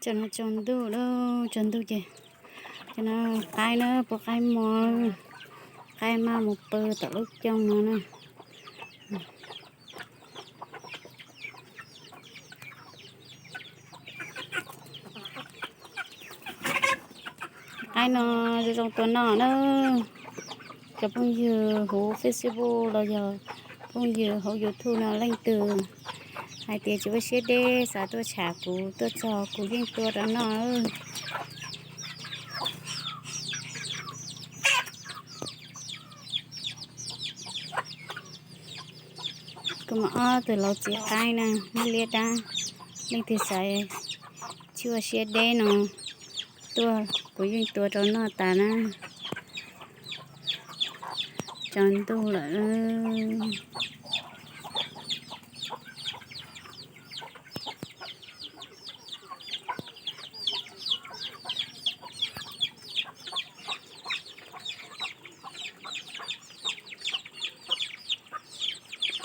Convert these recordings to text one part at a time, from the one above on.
Tam no tsaus ntuj lawm, tsaus ntuj ces cov no qaib na, pua qaib mos, qaib maj mus pw tom lub cooj no na. Qaib no zoo zoo tua noj na. Cov phooj ywg hauv Facebook los yog phooj ywg hauv YouTube no leej twg hais tias tsis muaj siab deb xav tuaj tsham kuv, tuaj txog kuv yeej tua rau noj. Kuv muaj ob tug laus txiv qaib na, liab liab dab, leej twg xav tsis muaj siab deb no tuaj kuv yeej tua rau noj tas na. Tsaus ntuj lawm.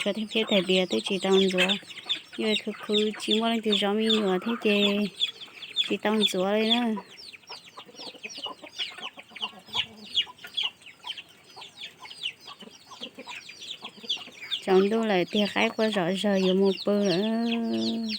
Tshuav thiab, thiab tais diav twb tsis tau ntxuav, yuav khwv khwv tsis muaj leej twg zov me nyuam thiab ces tsis tau ntxuav li na. Tsaus ntuj lawm tiag, qaib quaj zom zaws yuav mus pw lawm.